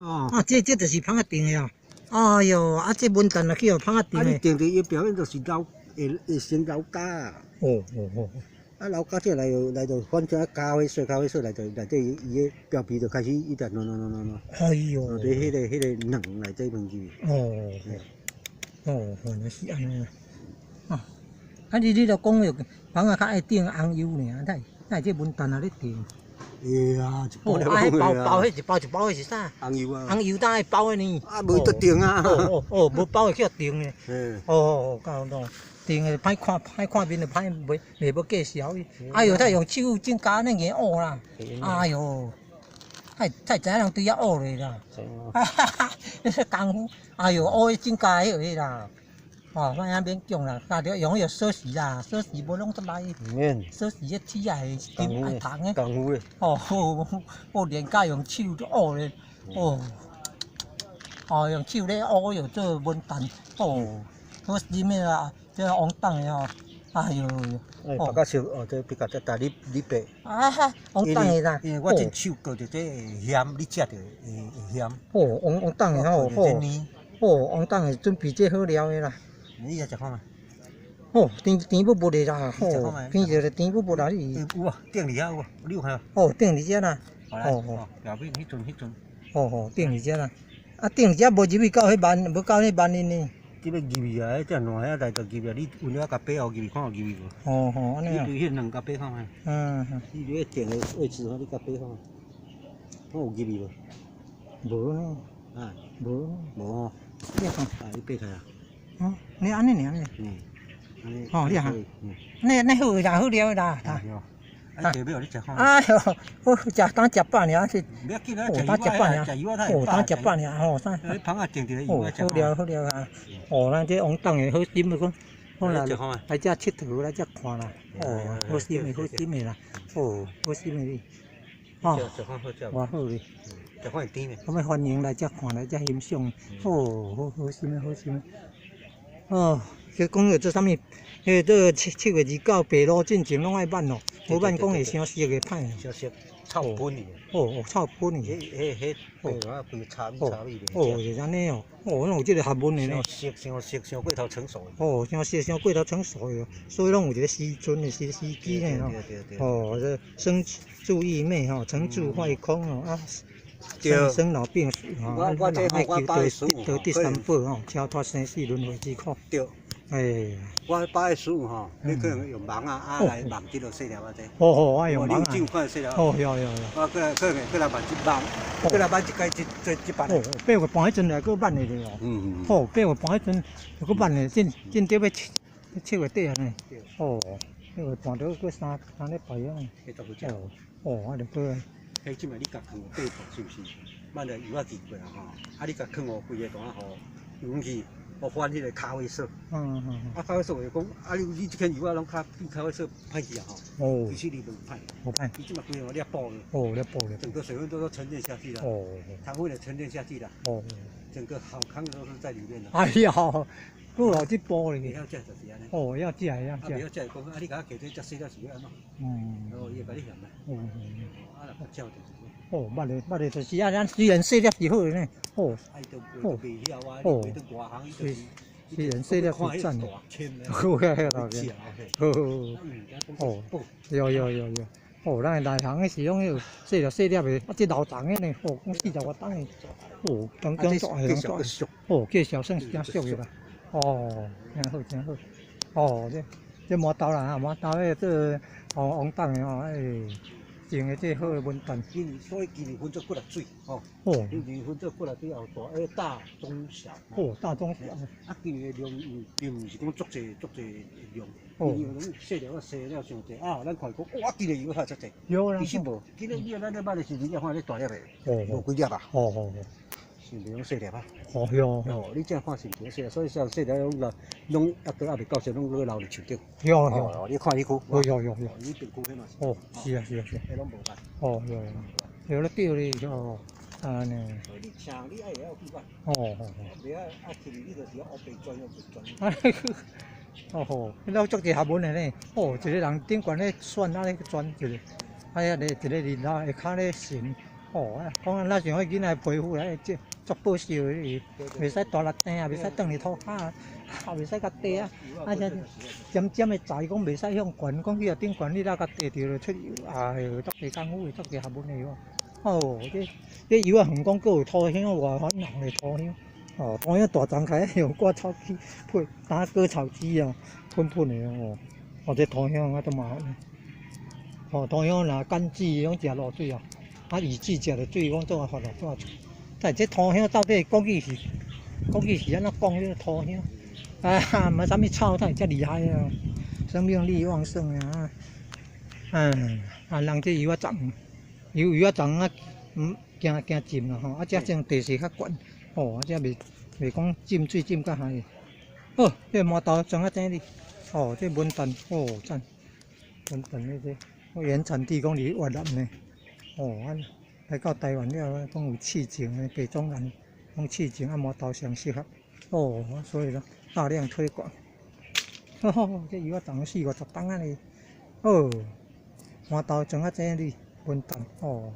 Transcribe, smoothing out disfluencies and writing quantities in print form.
哦。啊，這就是蜂仔叮的啊！哎喲，啊，這文旦啊去予蜂仔叮啊，你的。定佇伊表面就是老，會先老痂啊。哦哦哦。啊，老痂這來來就反正咖啡色來就內底伊個表皮就開始一直軟軟軟軟軟。哎喲。佇彼個卵內底問去。哦。哦，原來是按呢。啊，啊你著講著蜂仔較愛叮紅油爾，哪會這文旦也咧叮？會啊，一包哦，啊，彼包包彼一包一包的是啥？紅油啊。紅油當愛包的呢？啊，無得叮啊。哦哦哦，無包會去予叮的。嗯。哦哦，教懂。叮的歹看，歹看面就歹袂欲介紹伊。哎喲，才用手指甲按呢硬挖啦。哎喲，才知影人對遐挖咧啦。哈哈哈，彼個功夫，哎喲，挖彼指甲彼個啦。哦，莫遐勉強啦，家著用彼個鎖匙啦，鎖匙無攏足來。免。鎖匙彼鐵仔的，愛銅的。功夫的。哦，好，我連甲用手挖咧，哦，哦，用手咧挖又做文旦，哦，好心的啦，這王董的吼，哎喲，哎，白甲燒哦，這比較這但你白。啊哈，王董的啦。因為我這手割著這會鹹，你食著會鹹。哦，王董的吼，吼，哦，王董的準備這好料的啦。你也食看覓？哦，甜甜不不的啦，吼，甜就是甜不不啦，你。有啊，頂佇遐有啊，你有看無？哦，頂佇遮啦。哦哦，表面彼陣彼陣。哦哦，頂佇遮啦。啊，頂佇遮無入去到彼萬，無到彼萬里呢。這欲入去啊，彼隻爛遐內就入去，你溫了共爬後入去看有入去無？哦哦，按呢啊。你對彼兩共爬看覓？嗯。你佇彼定的位置吼，你共爬看覓？看有入去無？無呢。啊。無。無吼。你看。啊，你爬開啊。哦，你按呢爾呢？嗯。哦，你看。那那好啦，好料啦。啊，下尾你食看。哎喲，我食當食飽爾是。不要緊啊，哦，當食飽爾。哦，當食飽爾吼，啥？你蜂仔叮著哦，好料好料啊！哦，咱這王董的好心的講，好啦，來遮𨑨迌，來遮看啦。哦，好心的好心的啦。哦，好心的你。哦，偌好咧。食看會甜袂？我們歡迎來遮看，來遮欣賞。哦，好好心的好心的。哦，這講著做啥物？彼個這7月29白露進前攏愛挽哦，無挽講會傷熟會歹。傷熟，臭噴去。哦哦，臭噴去。彼彼彼白露規臭味臭味。哦，是按呢哦，哦，攏有這個學問的呢。傷熟，傷熟，傷過頭成熟。哦，傷熟，傷過頭成熟的，所以攏有一個時陣的時時機呢吼。哦，這生住異滅吼，成住壞空哦啊。生老病死吼，咱人愛求得得第三寶吼，超脫生死輪迴之苦。對。哎。我擺師傅吼，你可能用網仔啊來網這落細粒仔這。哦哦，愛用網仔。你有看細粒。哦，有有有。我過來過來過來挽一網，過來挽一屆這這這擺。哦，8月半彼陣來閣挽的咧哦。嗯嗯。哦，八月半彼陣又閣挽的，進進到欲七月底按呢。哦，8月半著閣三禮拜啊。哦，哦，啊，著閣。彼這擺你共囥予八步是毋是？挽了油仔寄過來吼，啊你共囥予規个單予用去，予翻彼個咖啡色。啊咖啡色就講，啊你這間油仔攏較比咖啡色歹去啊吼。哦。其實你無歹。無歹。伊這擺規個掠補了。哦，掠補了。整個水分都沉澱下去了。哦。糖分也沉澱下去了。哦。整個好康都是在裡面了。哎呀，閣有這步咧。會曉食就是按呢。哦，會曉食，會曉食。啊，袂曉食就講，啊你共我加這遮細粒是欲按怎？哦，伊會共你嫌咧。啊，若不照就是。哦，捌咧，捌咧，就是啊，咱雖然細粒是好的呢。哦。哦。哦。雖雖然細粒是讚的。好個，好個，好。哦。有有有有。哦，咱內行的是攏彼個細粒細粒的，啊，這老重的呢，哦，講40外重的。哦，當中做會當做。哦，介紹算是誠俗的啦。哦，真好真好。哦，這這饃頭啦，饃頭彼個做王王董的吼，哎。種的這好的文旦。所以今年分做幾落水吼。哦。今年分做幾落水後大，大中小。哦，大中小。啊，今年的量並毋是講足濟足濟量。哦。今年攏細粒仔細了傷濟啊！咱看講，哇，今年油較遮濟。有啦。其實無，今年你咱咧挽的時陣，你看咧大粒的。哦。無幾粒啊。哦哦哦。是毋是攏細粒啊？哦喲。哦，你這看是毋是細粒？所以像細粒攏留，攏抑閣猶未夠熟，攏閣留佇樹頂。有有。哦，你看彼區。有有有有。你邊區彼嘛是。哦，是啊是啊是。彼攏無挽。哦，有有。有咧對咧，哦，按呢。你請你愛會曉去挽。哦哦哦。袂曉啊，去你就是烏白轉烏白轉。哦吼，彼老足濟學問的呢。哦，一個人頂懸咧選，啊咧轉一個，啊遐咧一個日頭下跤咧巡，哦，講啊，咱像彼囡仔皮膚來這足保守的，袂使大力掟啊，袂使轉佇塗跤啊，袂使共硩啊，啊這尖尖的材講袂使向懸，講去予頂懸你若共硩著就出油，哎喲，足濟工夫的，足濟學問的哦。哦，這這柚仔園講閣有塗香，偌煩人的塗香。哦，塗香大叢起用割草機噴，打割草機啊，噴噴的哦。哦，這塗香啊，足麻煩。哦，塗香若乾季攏食露水啊，啊雨季食著水，講做啊發落做啊出。但這塗香到底國語是國語是按怎講？這個塗香啊，毋知啥物草，才會遮厲害啊！生命力旺盛啊！嗯，啊，人這柚仔欉，柚柚仔欉啊，毋驚驚浸啦吼，啊，這種地勢較懸，哦，啊，這袂袂講浸水浸較害。好，這饃頭裝啊井裡，哦，這文旦，哦，讚，文旦的這，原產地講佇越南呢，哦，啊，來到台灣了，講有試種的白種人，講試種啊，饃頭上適合，哦，所以咯，大量推廣。吼吼，這柚仔欉四五十冬仔呢，哦，饃頭裝啊井裡，文旦，哦。